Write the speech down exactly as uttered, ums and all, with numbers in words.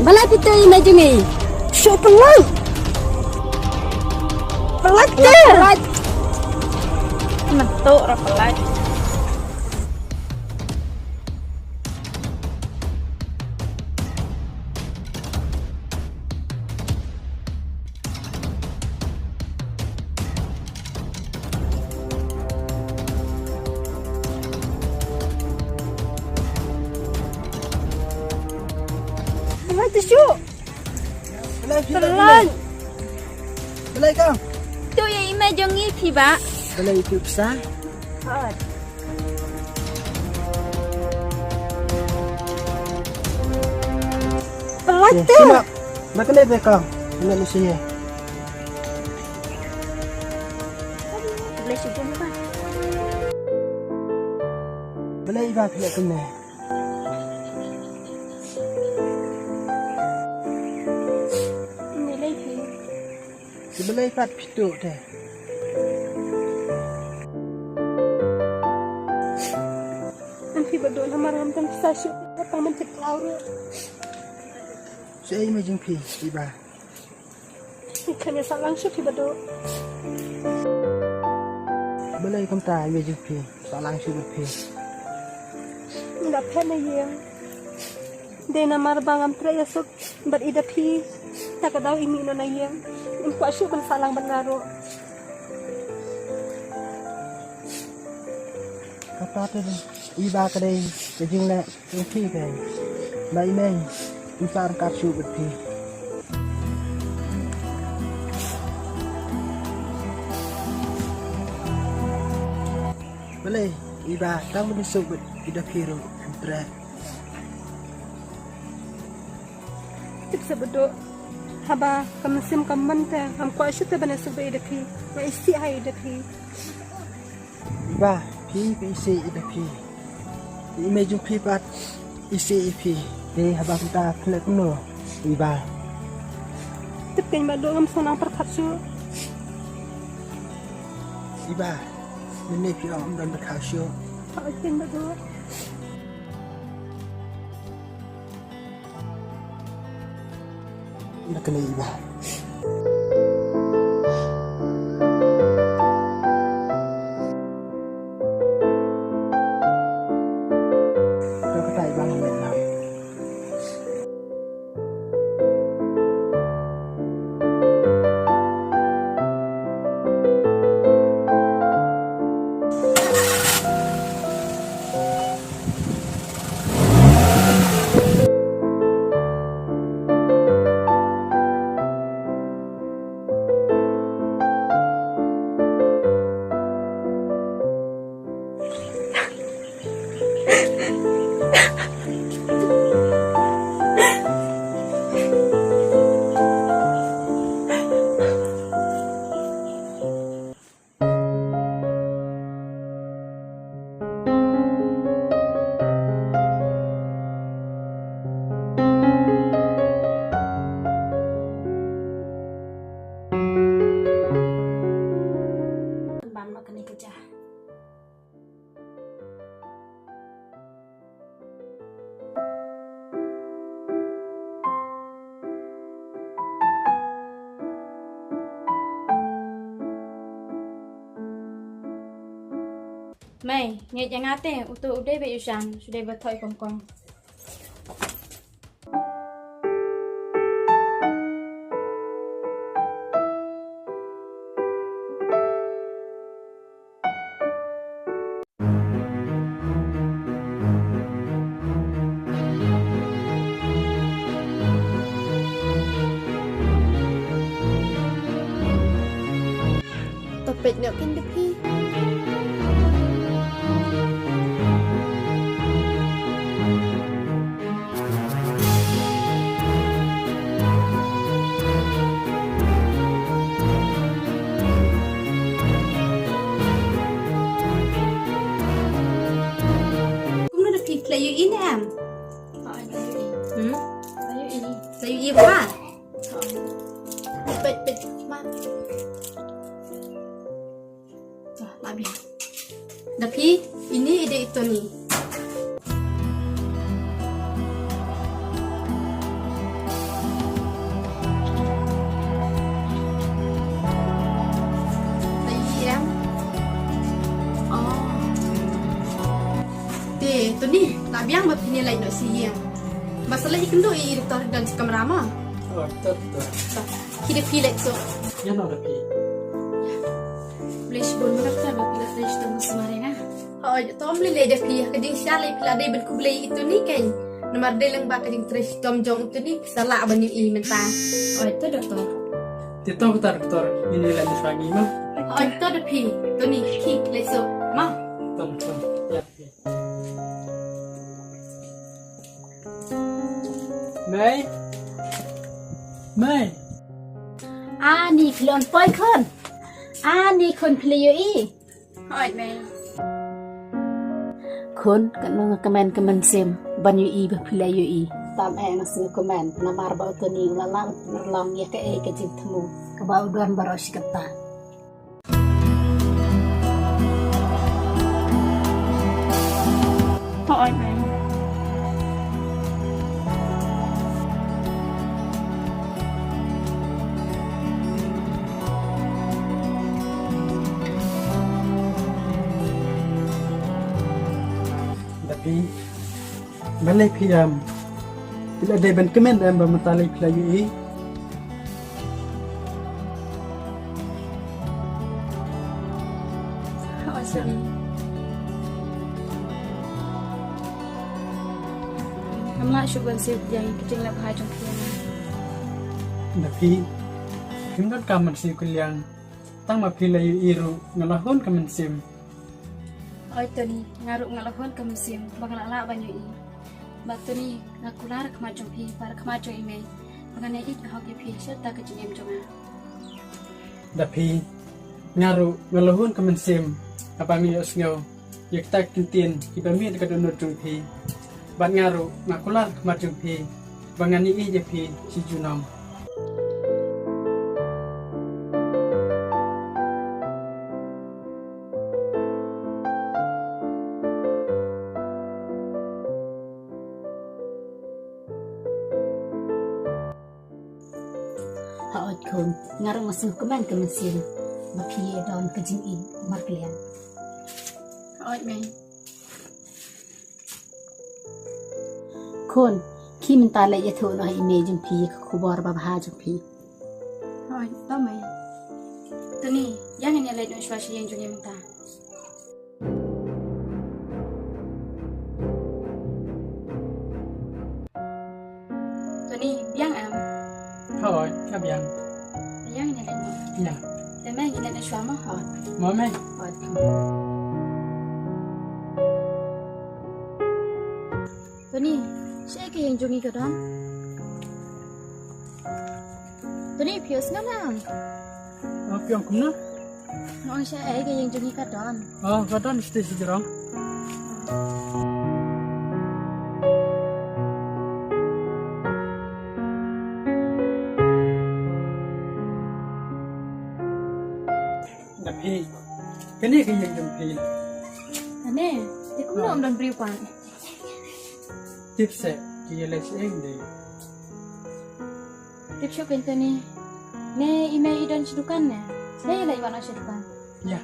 Balei phi tuh ïa i mei jong ngi? Shu pynlait. Pynlait te. Pynlait. Mynta ruh pynlait. Balei te shu. Balei phi. Balei. Balei kam. Tuh ïa i mei jong ngi phi bah. Balei phi pisa. Hot. Pynlait te. Sima. Ba kane te kam. Kane ni sini. Balei shu jumpa. Balei i bah phi leh kumne. Balei phi. Te balei pat phi tuh te. Ngan phi ba duk namar ngam don pisa shuh. Ba tang mynta klaw ruh. Sa ei mei jong phi i bah. Phi khlem ïa sah lang shuh phi ba duk. Balei kumta i mei jong phi sah lang shuh bad phi. Nga phet na ïing. Dei namar ba ngam treh ïa suk bad i da phi. Ta ka daw i mih noh na ïing. Ngam kwah shuh ban sah lang bad nga ruh. Kata te i bah ka dei ka jingleh. Phi kei. Ba i mei. Phi sa ryngkat shuh bad phi. Balei i bah tang ban ïasuk bad i da phi ruh em treh. Tip sa ba duk. Haba ka mynsiem ka mon te ngam kwah shuh te ban ïasuk bad i da phi. Nga isih ha i da phi. I bah, phi ka isih i da phi. I mei jong phi pat isih i phi. Te haba kumta phi leh kumno i bah. Tip kein ba duk ngam sngewsih pyrkhat shuh. I bah, mynne phi ong ym don ba khaw shuh. Tip kein ba duk. Na kane i bah. Ka kata i bah ngan leh noh. Bam noh kane ka ja. Mei, ngeit ïa nga te, uto u dei ba ïashan, shu dei ba thoh i kongkong. To peit noh kin da phi. Kumno da phi, phi la ïohi ne em? Hmm? La ïohi. La ïohi ba? Peit, peit, ma. Wah, ma biang. Da phi, ine i dei i Tony. Biang ba phin ïa leit noh sha ïing. Ba sa leit ïakynduh ïa i doktor ha ka kamra mo. Oh, to, to. To. Phi da phi leit suk. Ïa noh da phi. Blei shibun mo doktor ba phi la trei shitom sumar ïa nga. Hooid, to ym lei lei da phi, ka jingshisha lei phi la dei ban khublei ïa i Tony kein. Namar dei lang ba ka jingtrei shitom jong u Tony phi sa lah ban ïohi mynta. Hooid to doktor. Te to kata doktor, ngin ïa leit noh sha ïing mo. Hooid to da phi, Tony, phi leit suk mo. To doktor. Ïa phi. Mei. Mei. Ani, phi la wan poi khun. Ani khun, phi la ïohi. Hooid mei. Khun, katno nga kmen ka mynsiem ban ïohi ba phi la ïohi. Tam eh, nga sngewkmen namar ba u Tony u la lah ban pynurlong ïa kaei ka jingthmu kaba u don baroh shi katta. Hooid mei. Da phi, balei phi ïam? Phi la dei ban kmen em ba mynta lei phi la ïohi? Hooid Tony. Ngam lah shuh ban siew kylliang ïa ka jingleh bha jong phi ïa nga. Da phi, phim donkam ban siew kylliang. Tang ma phi la ïohi ruh nga la hun ka mynsiem. Hooid Tony, nga ruh nga la hun ka mynsiem ba nga la lah ban ïohi. Bad Tony, nga kular ha khmat jong phi bad ha khmat jong i mei ba ngan ïeit ka hok ïa phi shata ka jingim jong nga. Da phi, nga ruh nga la hun ka mynsiem haba nga ïohsngew ïa kita ki ktien kiba mih na ka dohnud jong phi. Bad nga ruh nga kular ha khmat jong phi ba ngan ïeit ïa phi shi junom. Hooid khun, nga ruh nga sngewkmen ka mynsiem ba phi ïa don ka jingïeit markylliang. Hooid mei. Khun, khie mynta leit ïathuh noh ha i mei jong phi ïa ka khubor babha jong phi. Hooid, to mei. Tony, ïa ngin ïa leit noh shuwa sha ïing jong ngi mynta. Tony, biang em? Hooid, nga biang. Biang, ngin ïa leit noh. Ïa. Te mei, ngin ïa leit noh shuwa mo, hooid. Mo mei. Hooid. Tony, shaei ka ïing jong ngi ka don? Tony, phi ïohsngew ne em? Ah, phi ong kumno? Nga ong shaei ka ïing jong ngi ka don. Oh, ka don shatei shi jrong. Da phi, kane ka ïing jong phi. Ane, te kumno ym don briew pat? Tip seh, ki ïa leit shaei de. Tip shuh kein Tony. Ne i mei i don sha dukan ne? Sdei ïa leit wan noh sha dukan. Ïa.